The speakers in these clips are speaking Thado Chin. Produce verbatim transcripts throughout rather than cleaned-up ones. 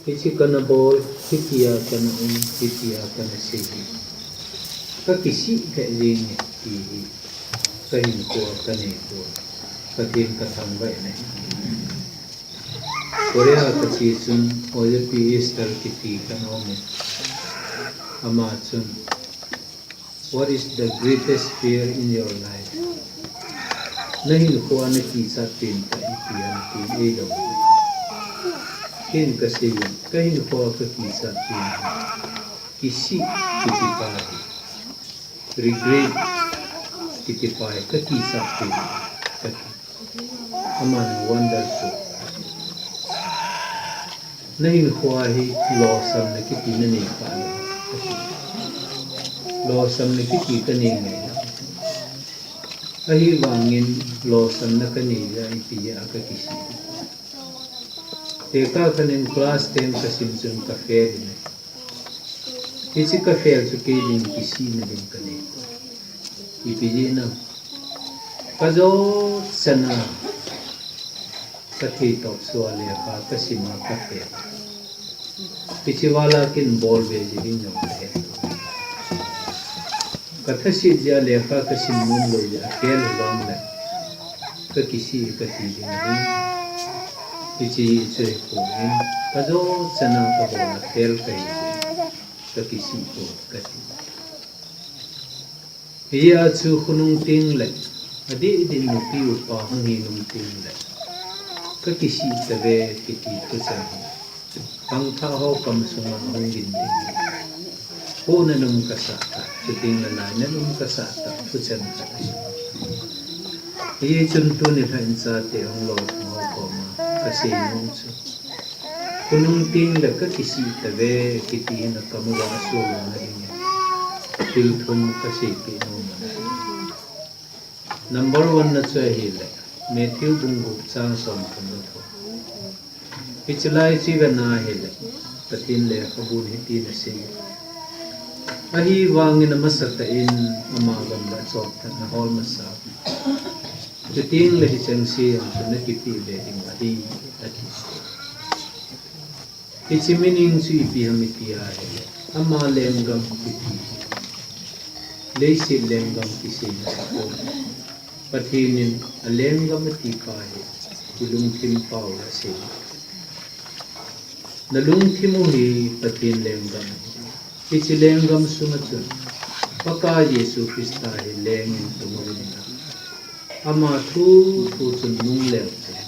Hiche kana bol, hitia kana um, hitia kana sei hi, kakisih lheh jenge ti hi kahinkhoa kanei pon, Pathen kathangvah in ahi. Korea kache chun Ojapi Esther kiti khat aume. Ama chun, "What is the greatest fear in your life?" Nahinkhoa nakichat pen tah ipi ham tin eidong. Ken kasei in, kahinkhoa kakichat pen hi kisih kitipa hi, regret kitipa hi kakichat pen, kati. Aman wonder chu, nahinkhoa hi losamna kiti nanei kha le, losamna kiti kanei ngai. Ahivangin losamna kanei jeh a ipi a kakisih. Tekah khat in class ten kasim chun kafail in ahi. Hiche kafail chu kei ding kisihna ding kanei. Ipi jeh ham, kajot chana kathei topsua lekha kasima kafail. Hiche vala kin bol ve ji ding jong kahe. Kathaset jeh a lekha kasim nom lou jeh a fail hijongle kakisih kati ding ahi. Hiche chu hipon, kajot chana kabol a fail kahi jeh a kakisih pon kati. Hijeh a chu khonung tengle, adeh din nupi upa hung hi nung tengle, kakisih tave kiti thucheng hi khangthah ho kam sunga hung gin ding hi. Pohnat um kasah tah, chutengle lainat um kasah tah thucheng khat ahi. Hichun tuni lhah in chate hung lolhing ho koma kasei nom chu, khonung tengle kakisih tave kiti hi nakam uva asoh louna dingin thil thum kaseipeh nom ahi. Number one na chu ahile, Matthew bung gup chang somthum le thum. Hiche lai chu ivet na ahile, Pathen lekhabun hitin asei: Ahivangin amasatah in ama gamlah chopthatna hol masa, chutengle hichengse jong chu nakipeh be ding ahi, ati. Hiche meaning chu ipi ham iti ahile, ama lenggam kiti hi leiset lenggam kisei ngai pon, Pathen in alenggam atipa hi ilungthim pao asei. Nalungthim u hi Pathen lenggam ahi. Hiche lenggam sunga chun Pakai Jesu Christa hi lengin tung uvin lang, ama thu thu chun nung leu chun,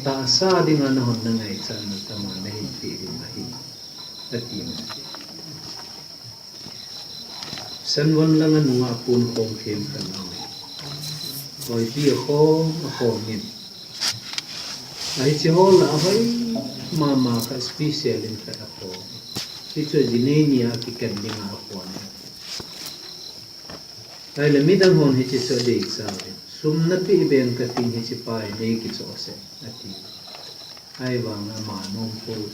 tahsa dinga nahon nangaichatna tama nahin peh ding ahi, ati. Sanvon langa nungah ponkhom them khat aume. Khoipi akhom akhom in, ahiche ho lah a ahoi mama khat special in khat akhom. Hichu jinei nia kiken dinga akhom e. Ahile midang hon hiche chu adeicha uvin, sum napeh beng kating, hichepa hi nei kichohsah e, ati. Ahivangin ama nom poi.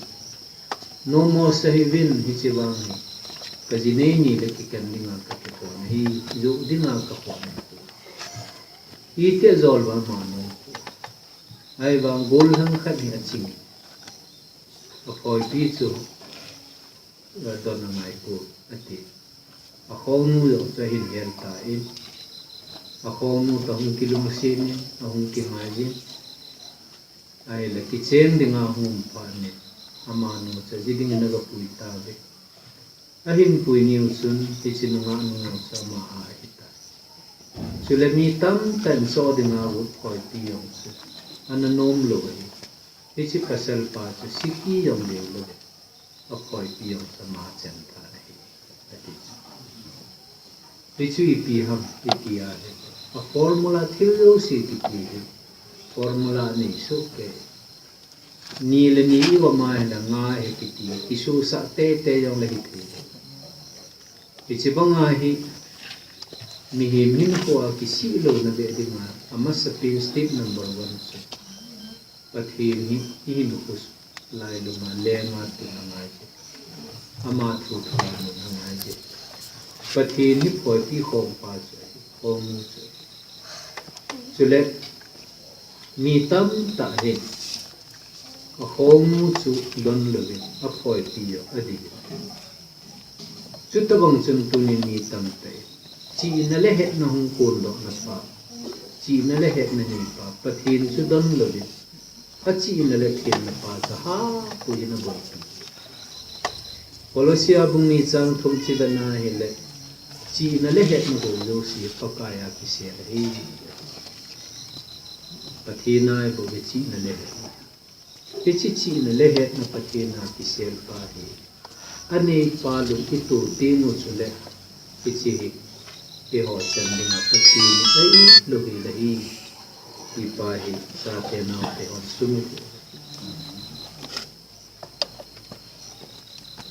Nommo sah hih uvin, hiche vang hi kajinei ni le kiken dinga kakikhom ahi, joh dinga kakhom ahi. Iti ajol uva ama nom poi. Ahivang gollhang khat hi aching in, akhoipi chu, eh, don angai poi, ati. Akhonu jong chu ahin hel tan, akhonu toh ahung kilungset in, ahung kingaijin, ahile kicheng dinga ahung um phat in, amanu chu aji dingin agapui tauve. Ahin pui niu chun, hiche nungah nu chu ama a ahitai. Chule mi tamtah in choh dinga avut khoipi jong chu ana nom lou ahi. Hiche pasalpa chu siki jong deu lou ahi. Akhoipi jong chu ama chentha ahi, ati chu. Hichu ipi ham iti ahile, a formula thil jouse kiti hi formula nei soh kei. Ni le ni iva ma hile nga ahi kiti, kisusah teitei jongle hithei. Hiche banga hi mihem hinkhoa kisih louna beh dinga amasapen step number one chu, Pathen hi ihinkho lailunga lenga tun angaije. Ama thu thu a mun angaije. Pathen hi khoipi khompa chu ahi, khonu chu ahi. Chule mi tamtah hin Akhonu chu donlouvin, aphoipi jong adih. Chutobang chun tuni mi tamtah in chihna le hetna hung kondohna pa, chihna le hetna neipa, Pathen chu donlouvin, achihna le themna pa chu ahapuiyin abol. Colossia bung ni chang thum chu ivet na hile, chihna le hetna bou jouse Pakai a kisel ahi. Pathen a ibol hi chihna le hetna. Hiche chihna le hetna Pathen a kisel pa hi, aneipa lung ito teng u chule, hiche hi eiho chan dinga Pathen in ailou hel ahi, ti pa hi chate naote hon sumil u.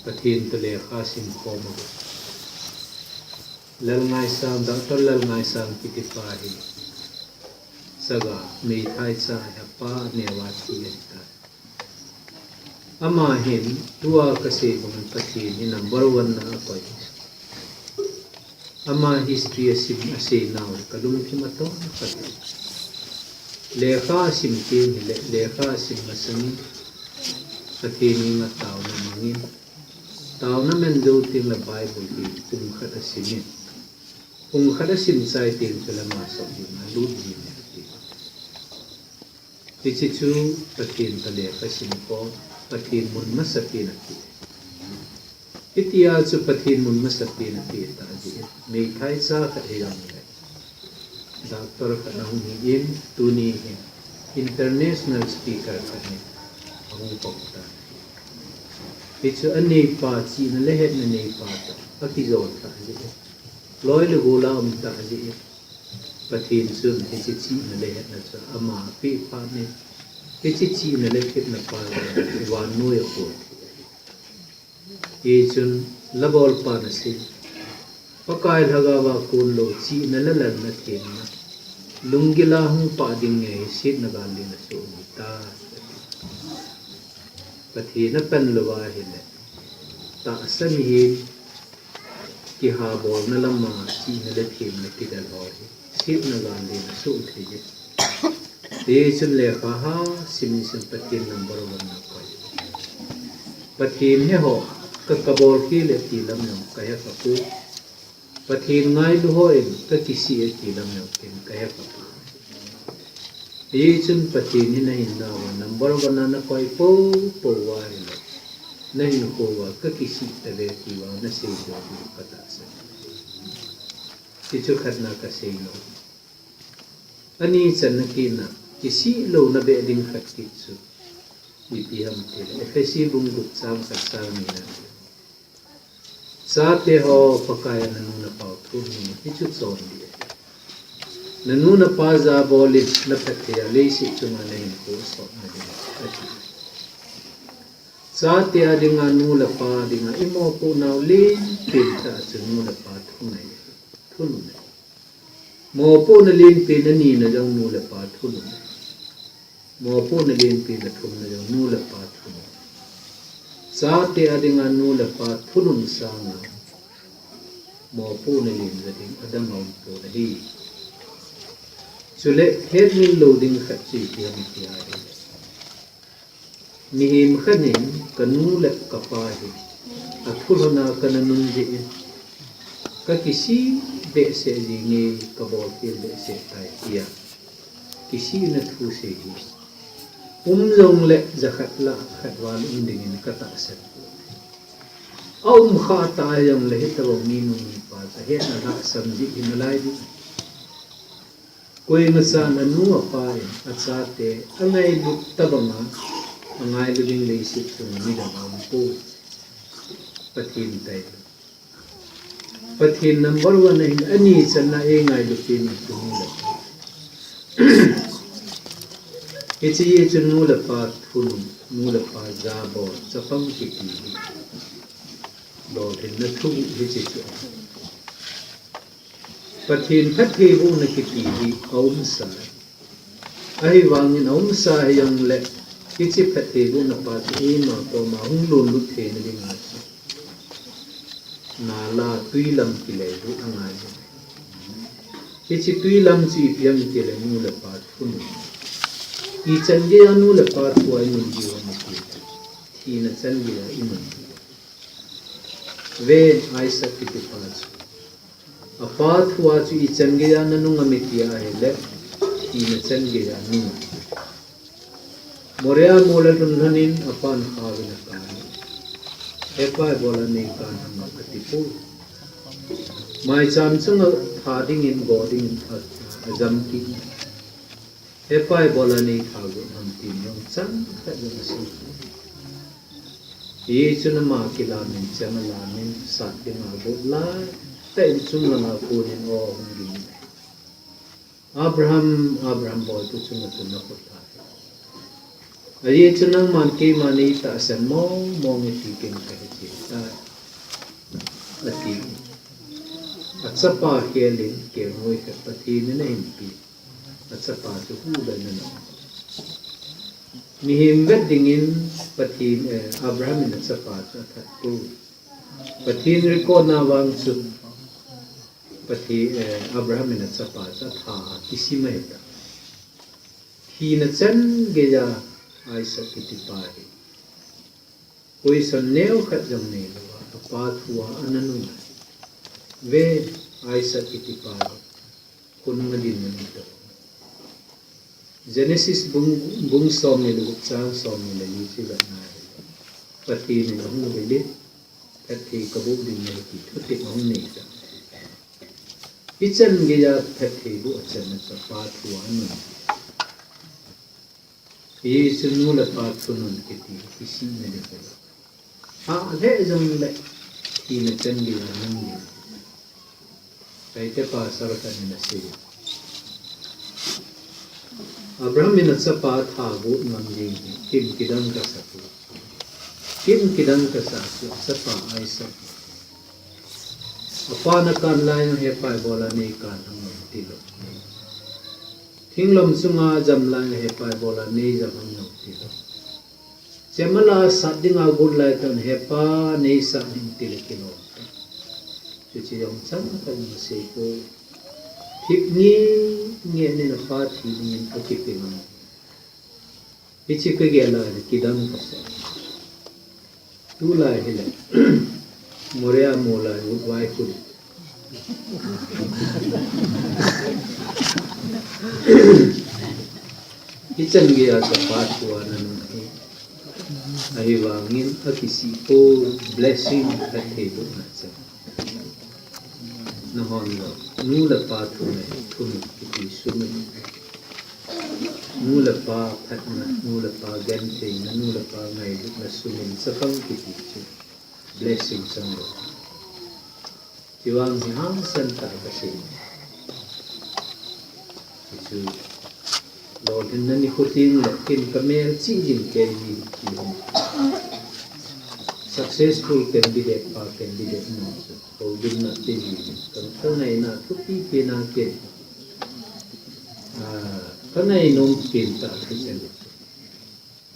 Pathen toh lekha simkhom u. Lalngaisang, Doctor Lalngaisang kiti pa hi, Saga, meithai cha hi apa neo a thi ahitai. Ama hin tua kasei bang Pathen hi number one na akoi. Ama history asim, asei nau hi kalungthim atong khat. Lekha asim teng hile, lekha asim masangin, Pathen henga taona mangin, taona man jou teng le Bible hi pung khat asimin, pung khat asim chai teng chule masang ding alut ding ati. Hiche chu Pathen toh lekha simkhom, Pathen mun masapen ape. Hitia chu Pathen mun masapen ape tah jeh in, meithai cha khat hijongle, Doctor khat ahung hi in, tuni hin international speaker khat in ahung pang tan. Hichu aneipa, chihna le hetna neipa toh akijol tah jeh in, loi le gol a um tah jeh in, Pathen chun hiche chihna le hetna chu ama apeh phat in, hiche chihna le hetna pa jong vannoi a kon thei ahi. Hichun labolpan asei, Pakai Lhagao a konlou chihna le lalna themna, lunggil a hung pah ding ngei hi setna gal len a soh ahitai. Pathen apan lou ahile, tahsa mihem kihabolna lama chihna le themna kidel ho hi setna gal len a soh thei e. Hichun lekha ha simin sim Pathen number one na koi. Pathen he ho ka, kabol khel e ti lam jong kahe kapoi. Pathen ngailu hon kakisih e ti lam jong ken kahe kapoi. Hichun Pathen hi nahinna uva number one na nakoi poupou uva ahile, nahinkho uva kakisih tave ti vang nasei diu katahsan. Hichu khatna kasei nom. Ani channa kit na, kisih louna beh ding khat kit chu ipi ham tile, Ephesi bung gup chang khat chang ni na, chate ho, Pakai a nanu napau thum un, hichu chon ding ahi. Nanu napa jabol in, naphatthei a leiset chunga nahinkho sotna ding ahi. Chate a dinga, nu le pa dinga imopohnau lenpen tah chu nu le pa thunun ahi. Thunun ahi. Mopohna lenpen anina jong nu le pa thunun ahi. Mopohna lenpen athumna jong nu le pa thunun. Chate a dinga nu le pa thunun sanga mopohna len ja ding adang aumpon ahi. Chule hetmil lou ding khat chu ipi ham tia ahile, mihem khat in kanu le kapa hi athulhon a kana nun jeh in, kakisih behseh jenge, kabol khel behseh tai tia kisihna thu sei hi um jongle jakhat lah khat val um dingin katahsan. Aum kha ta jongle hitobang minu mipa chu hetna lhahsam jeh hi nalai ding. Koima chan anu apa in achate angailut tobanga angailu ding leiset chunga midang aumpoi. Pathen tai. Pathen number one ahin, ani channa eingailu pen chu nu le pa. Hiche hi chu nu le pa thunun, nu le pa jabol, chapang kiti hi lolhinna thu hiche chu. Pathen phattheibohna kiti hi aumsa. Ahivangin aumsa hijongle, hiche phattheibohna pa chu eima koma hung lonlut theina dinga chu nala twi lam kileilut angai. Hiche twi lam chu ipi ham itile nu le pa thunun. Ichan geiya nu le pa thu a inun diu ham? Thina chan geiya inun. Ve, Isaac kitipa chu. Apa thua chu ichan geiya nanung ham iti ahile, thina chan geiya nung. Moria mol a lhun lhonin apan khaovin akan. Hepa, ibola neikan ham atipoi. Maicham chunga tha dingin, go dingin a, ajam kit. Hepa, ibola neitha got ham tin jong chang khat jong asei. Hijeh chun ama kilamin, chang alamin, sat dinga got lai tah in chunglanga konin o hung ging. Abraham, Abraham boi, tu chunga chun nakhut lha. Ajeh chu nangman keima neitahsan mong mong e ti ken kahe cheh tai, ati. Achapa khelin kelngoi khat Pathen in ahinpe. Achapa chu hu le na na. Mihem vet dingin Pathen, eh, Abraham in achapa chu athat poi. Pathen record na vang chu Pathen, eh, Abraham in achapa chu atha a kisim ahitai. Thina chan geiya Isaac kitipa hi. Question neo khat jong neilouva, apa thua ana nung ahi. Ve, Isaac kitipa hi khonunga dinmun ahitai. Genesis bung, bung somni le gup chang somni le li chu ivet na ahile, Pathen in ahung vil in, phatthei kaboh ding ahi ti thutep ahung nei tai. Hichan geiya phatthei boh achanna chu apa thua anun. Hijeh chun nu le pa thunun kiti kisihna ding ahi. Hah lheh jongle, thina chan geiya nung ding. Kaite pastor khat in asei. Abraham in achapa tha got ngam jing hi, kin kidang kasah e. Kin kidang kasah chu achapa Isaac. Apan akan laiya, Hepa, ibola neikan ham atilou. Thinglom chunga jam laiya, Hepa, ibola neijam ham atilou. Chemala sat dinga got lai tah in, Hepa, neisat in, tile kilom. Chuche jong chang khat jong asei poi. Thip nge nge nin apa thi dingin akipe ngam. Hiche kagel a le kidang kasah. Tulai hile, Moria mol a utvai khu. Hichan geiya chapa thua nanun ahi. Ahivangin akisih poi, blessing, phattheibohna chang. Nahon jong, nu le pa thunei, thunun kiti sum in. Nu le pa phatna, nu le pa gentheina, nu le pa ngailutna sum in chapang kiti chu blessing changlou. Chuvang hi hangsan tah kasei. Hichu lolhinna nikho tengle kin kamel chih jing kei hi ti hung. Successful candidate pa, candidate nu chu houlimna te ji, ka, kangaina thupi pen a ken, ah, kangainom pen tah thu chen.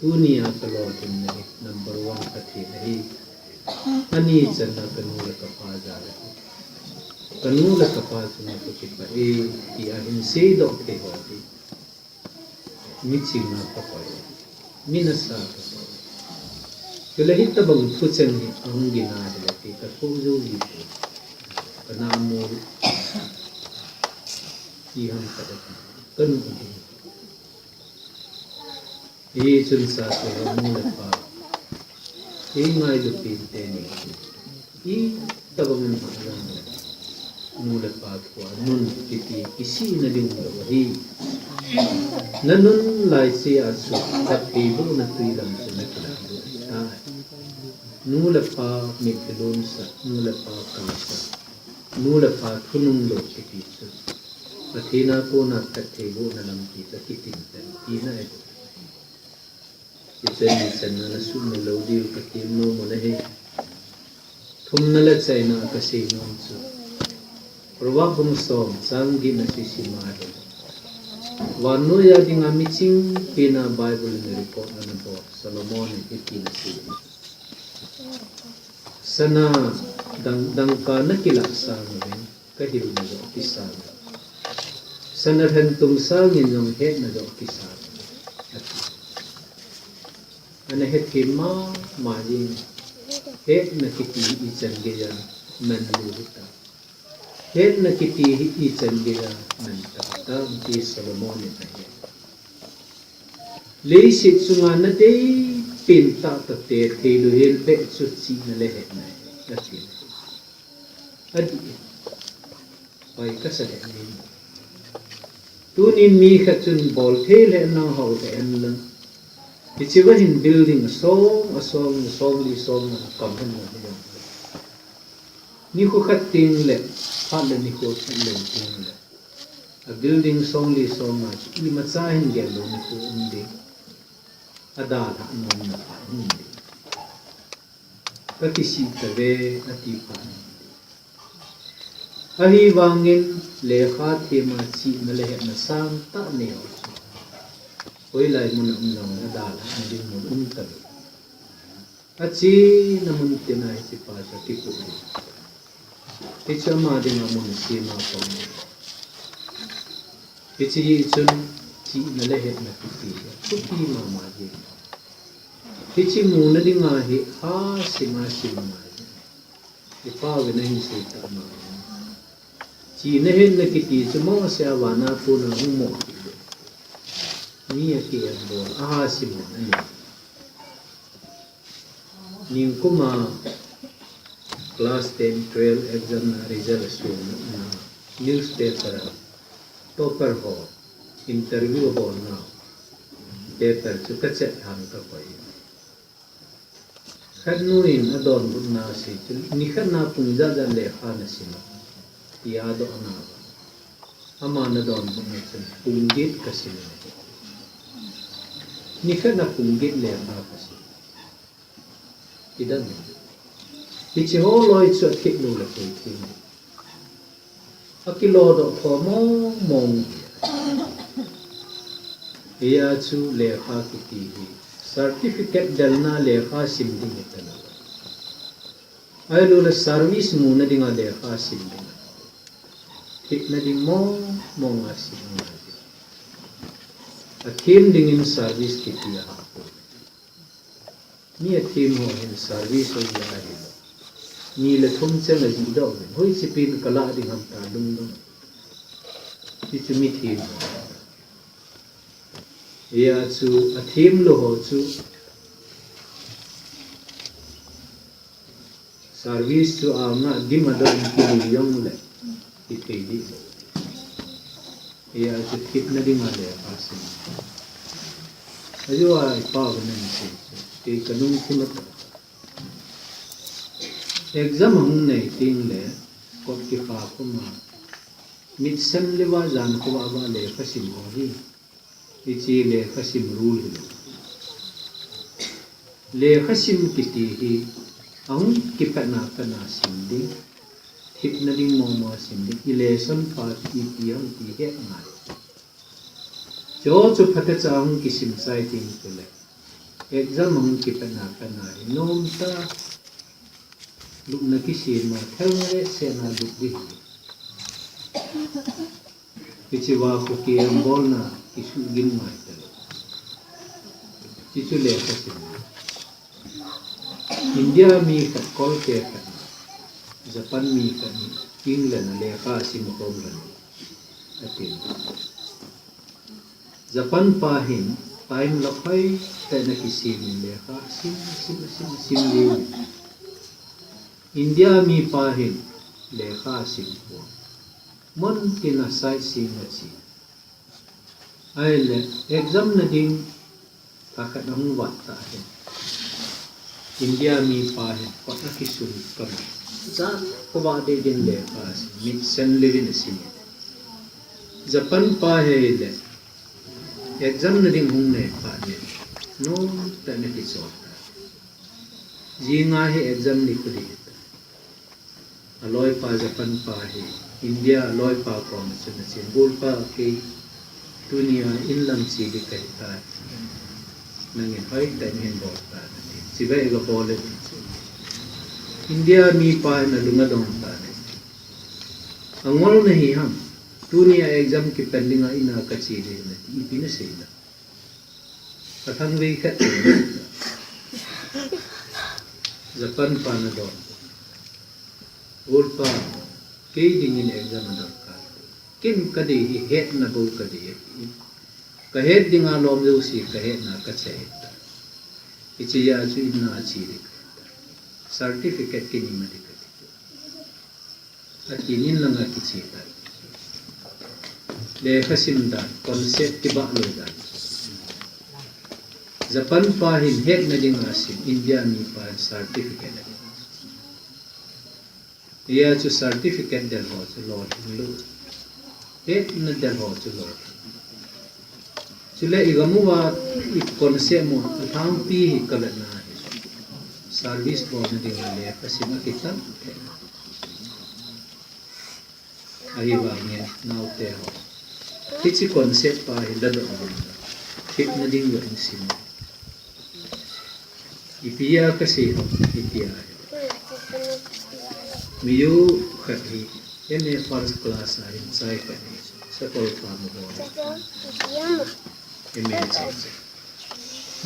Tunia kalolhinna hi number one Pathen ahi. Ani channa kanu le kapa jal ahi. Kanu le kapa chunga kakipah e, tia hin seidoh thei ho hi. Miching a kapoi, mi nasa a kapoi. Chule hitobang thucheng hi ahung gin ahile ti kathoh jou ji poi. Kana mol ti ham khat kanu hi. Hichun chate ho nu le pa, eingailu pen teni, itobang in hah jongle, nu le pa thua nun kiti kisihna ding lou ahi. Nanun lai chea chu phattheibohna twi lam chu nakilah diu ahitai. Nu le pa mitlhi lonsah, nu le pa kalsah, nu le pa thununglou kiti chu Pathen a kona phattheibohna lampi chu akitin pen tina ahi. Hichan nichanna nasuhmil lou diu katem nom u ahi. Thumna le chaina a kasei nom chu, Proverb bung som chang getna chu isim a ahile, vannoiya dinga miching pena Bible in report ana bol Solomon in hitin asei. Sana dang, dangka nakilah sangin kahilna joh kisang. Sana lhentum sangin jong hetna joh kisang, ati. Ana hethem mama jing. Hetna kiti hi ichan geiya manlu hita. Hetna kiti hi ichan geiya man tahtah ti Solomon in ahi. Leiset chunga nadei pen tahtah te theilu hel beh chu chihna le hetna ahi, ati. Adih. Hoi kasa le ni. Tunin mi khat chun bol thei le nang hou le en lang. Hiche va hin building asong, asong, asong li song na kam hen na hi jong. Nikho khat teng le, phat le nikho khat le teng le. A building song li song na chu imacha hin gel lou nikho um ding. Adalhah nom na phat um ding. Kakisih tave, ati phat. Ahivangin lekha thema chihna le hetna sangtah nei ho chu hoilai muna um jong le adalhahna ding mun um talou. Achena mun tina hiche pa chu akipoh ding. Hichu ama dinga mun sema pang. Hiche hi chun chihna le hetna kiti hi athupi mama jing. Hiche muna dinga hi asim asim ngai. Ipa uvin ahin sei tah ma. Chihna hetna kiti chu mong ase a vana kona hung mo kit le. Mi akiembol, aha sim mo na ni. Ningkuma class ten, twelve exam na result asun na newspaper a topper ho interview abol na paper chu kachet lhang kakoi. Khatnu in adonbutna asei chu, nikhat na pung ijat jat lekha nasim a, tia adoh na. Aman adonbutna chu, pung get kasim. Nikhat na pung get lekha kasim. Kidang. Hiche ho loi chu athet lou le koi thei. Akilodoh tho mong mong. Hia chu lekha kiti hi certificate delna lekha sim ding hi talou. Ahilou le service muna dinga lekha sim ding. Thepna ding mong mong a sim ngai. Athem dingin service kiti a. Mi athem ho hin service ho jeh a hilou. Ni le thum cheng ajihdoh uvin. Hoiche pen kalah ding ham tia lungdong. Hichu mi them ho. Hia chu athem lou ho chu service chu anga dim a doh in kilui jong le hithei dih lou. Hia chu thepna dinga lekha sim. Ajeh a ipa uvin asei chu, kei kalungthim a tah. Exam ahung nei teng le, kot kikha khum a, mit sem le va jan khovah va lekha sim ho hi, hiche lekha sim rule hilou. Lekha sim kiti hi, ahung kipatna patna sim ding, thepna ding mong mong sim ding, i lesson pha ipi ham ti het ngai. Chu chu phatecha hung kisim chai teng chule. Exam hung kipatna patna hi nomtah. Lupna kisem a, thel ngai le sena lup ding. Hiche va khu kiembolna kisuh gim ngai talou. Hichu lekha sim. India mi khat kolte khat, Japan mi khat in England a lekha sim khom lhon atin. Japan pa hin time lou hoitah in akisem in lekha sim, sim, sim, sim ding. India mi pa hin lekha sim pon. Mun tin a sightseeing ache. Ahile, exam na ding, lha khat ahung vat tah hin. India mi pa hin, kot akisun kama. Jan khovah deh din lekha asim, mit sem le vin asim. Japan pa hi le, exam na ding hung nei phat in, nomtah in akichol tai. Jing a hi exam nikho ding. Aloipa Japan pa hi, India aloipa koma chun achen, "Golpa, kei tunia inlam che ding kahitai. Nangin hoitah in hin bol tan," ati. Chibai gabol e ti chu. India mipa hin alung adong tan e. "Angol nahi ham? Tunia exam kipan dinga ina kache ding ahi," ati. Ipi nasei na? Athangvei khat. Japan pa na don. Golpa, kei dingin exam a darkar. Ken ka dei hi hetna bou ka dei ahi. Ka het dinga lom jouse ka hetna ka che ta. Hiche a chu in a che ding. Certificate kei ni ma ding ka ti. Ati nin langa kiche tai. Lekha sim dan, concept kibah lou dan. Japan pa hin hetna dinga sim, India mi pa hin certificate. Hia chu certificate del ho chu lolhing lou. Hetna del ho chu lolhing. Chule i gam uva i concept mo, alhangpi hi ka vetna hi. Service bolna dinga lekha sim a kitam. Ahivangin naote ho, hiche concept pa hi la doh uvin. Hetna ding lou in sim. Ipi a ka sei ham, ipi a hi. Miu khat hi, M A first class a hin chai khat hi, sakol farm a bol. M A chai chai.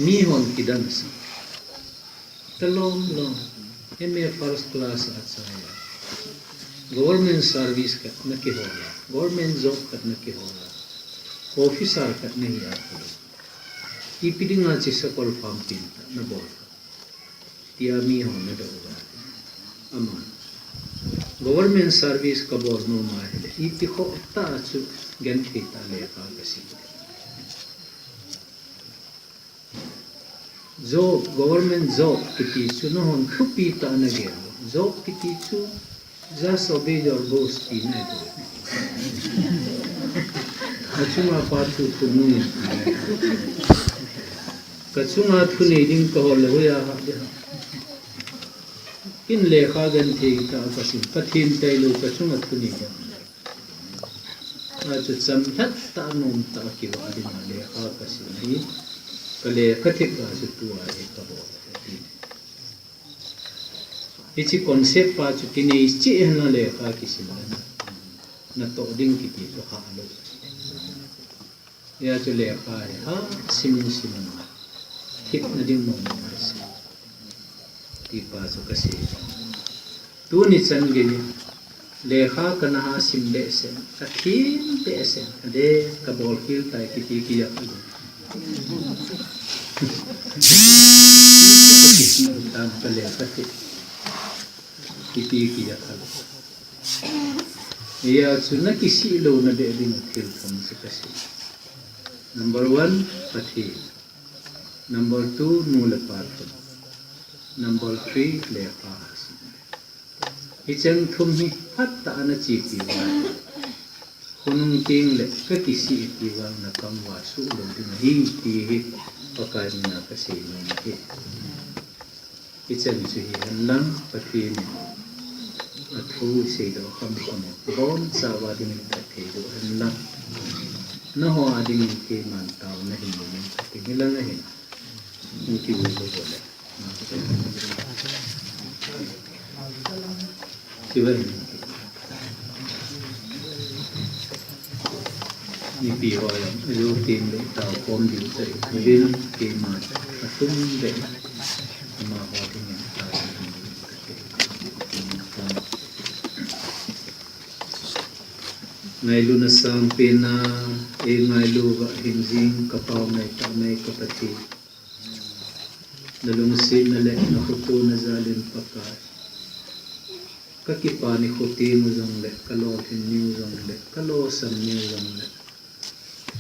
Mi hon kidang sa. Talom lom. M A first class a chai a. Government service khat na kihol a. Government job khat na kihol a. Officer khat na hi a. Ipi dinga hiche sakol farm pin ta na bol. Tia mi hon na doh uva. Ama. Government service ka bol nom ahile. Ipi khoh ta chu genthei ta lekha ka sim. Job, government job kiti chu nahon thupi ta na gel. Job kiti chu just obey your boss ti na gel. Ka chunga pa thu thu nu. Ka chunga thu nei ding ka hol le hoiya ha de. Ken lekha genthei ta ka sim, Pathen tailou ka chunga thu nei ding. A chu chamlhat ta nom ta kivah dinga lekha ka sim hi, ka lekha thip a chu tua hi ka bol. Hiche concept pa chu kinei cheh henlang lekha kisim le na, natoh ding kiti toh hah lou. Hia chu lekha hi ha sim sim a, thipna ding mong mong a sim. Ti pa chu ka sei. Tuni chan gei, lekha ka na ha sim behseh, ka thim behseh, ade ka bol khel tai kiti kiya ka lou. Tam ka lekha thip. Kiti kiya ka lou. Hia chu na kisih louna beh ding a thil thum chu ka sei. Number one, Pathen. Number two, nu le pa thum. Number three, lekha. Hicheng thum hi phatah a na chepi uva, khonung teng le ka kisih ti vang na kam uva suh lou ding ahi ti hi Pakai mina ka sei nom ahi. Hicheng chu hihen lang Pathen in athu isei doh kham kham abonchauva dingin phatthei boh hen lang, nangho a dingin keiman taona hin nei in, Pathen hilang ahin. Hung kigo go le. Mipi ho jong ajo teng le tao khom diu chai uvin, keima atum le amaho dingin tao. Ngailutna sangpen a eingailu uva hingjing ka Pau mai, Tah mai ka Pathen. Na lungsetna le na khotona jal in Pakai, ka kipa nikho teng u jong le, ka lolhin niu jong le, ka losam niu jong le,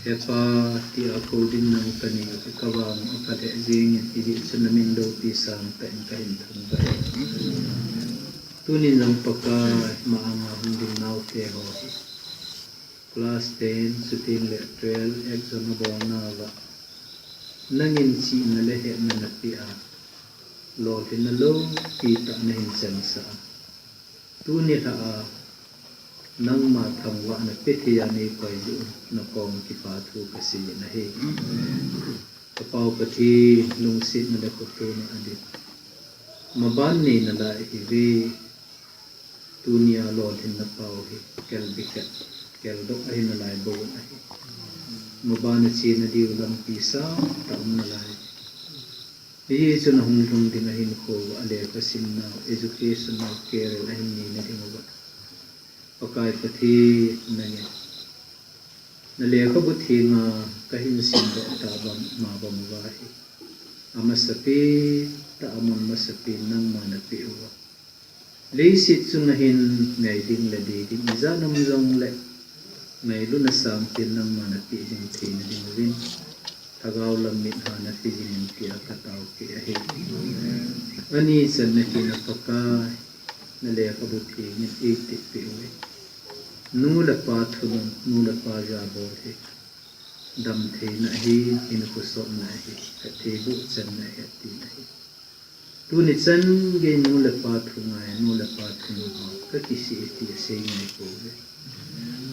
He Pa, tia kou ding nang ka nei u hi ka vang a ka lheh jeng in, hijeh chun na min loupi sangtah in ka hin thangvah e. Tunin jong Pakai, ma anga hung ding naote ho hi class ten, chuteng le twelve exam a bolna uva nangin chihna le hetna na peh a, lolhinna loupi tah na hin chensah a, tuni lhah a nangma thangvahna pe thei a nei koi jeh un na koma kipa thu ka sei in ahi. Ka Pau Pathen, lungsetna le khotona a ding maban nei nalai ahiuve. Tunia lolhinna pau hi kel bikhet, kel doh ahi nalai bou ahi. Maban a chena diu lampi sangtah um nalai. Hichun ahung lhung ding ahinkho uva alekha simnau, educational career ahin neina diuva, Pakai Pathen nangin nalekhabu thenga kahin simdoh tah bang, ama bang uva hi, amasapen tah, amun masapen nangma napeh uva, leiset chunga hin ngai ding le dei ding ijat um jongle, ngailutna sangpen nangma napeh jing theina diuvin, lhagao lam mit ha napeh jingin tia kataopeh ahi. Ani channa hina Pakai, nalekhabu thengin eitepeh uve. Nu le pa thunung, nu le pa jabol hi damtheina ahi, hinkho sotna ahi, phattheiboh channa ahi, atina ahi. Tuni chan gei nu le pa thu ngai, nu le pa thunung ho kakisih e ti asei ngai pouve.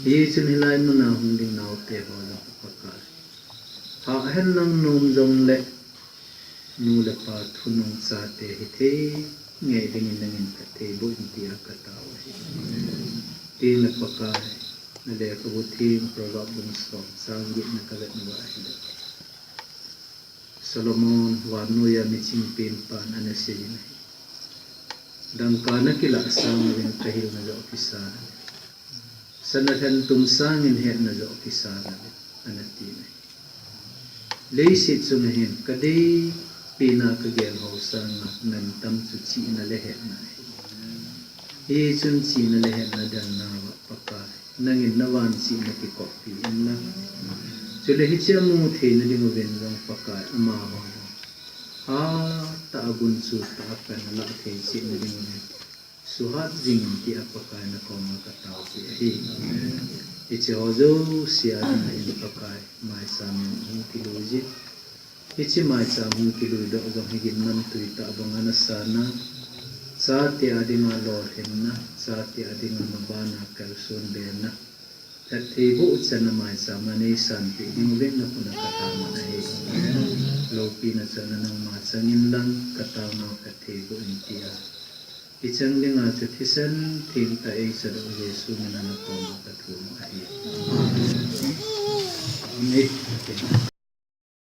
Hichun hilai muna hung ding naoteho jong Pakai, hah hen lang nom jongle, nu le pa thunung chate hithei ngei dingin nangin phattheiboh in tia katao ahi. Tengle Pakai, nalekhabu theng Proverb bung som chang getna kavet uva ahile, Solomon vannoiya miching penpan ana seijin ahi. Dangka nakilah sangin kahilna joh kisan ahi. Sana lhentum sangin hetna joh kisan ahi, ana tin ahi. Leiset chunga hin kadei pena kagelhou sanga ngentam chu chihna le hetna ahi. Hichun chihna le hetna delnauva Pakai, nangin navanchihna kikoppi inlang, chule hiche amu theina diuvin jong Pakai, amaho jong hatah a gunchu tah a pan alah thei chehna diuvin suhat jingin tia Pakai nakoma kataopeh ahi. Hicheho jouse a dinga hin Pakai, maicham hung kiluijin, hiche maicham hung kiluidoh jong hi ginnamtui tah banga nasana, chate a dinga lolhinna, chate a dinga mabana kalsonbena, phattheiboh channa maichama neisanpeh diuvin nakhutna kataoman ahi. Loupina chana nangma changin lang kataonau phattheiboh in tia, hicheng dinga chu thisan thengtah eichadoh Jesu mina nakoma kathum ahi. Amen.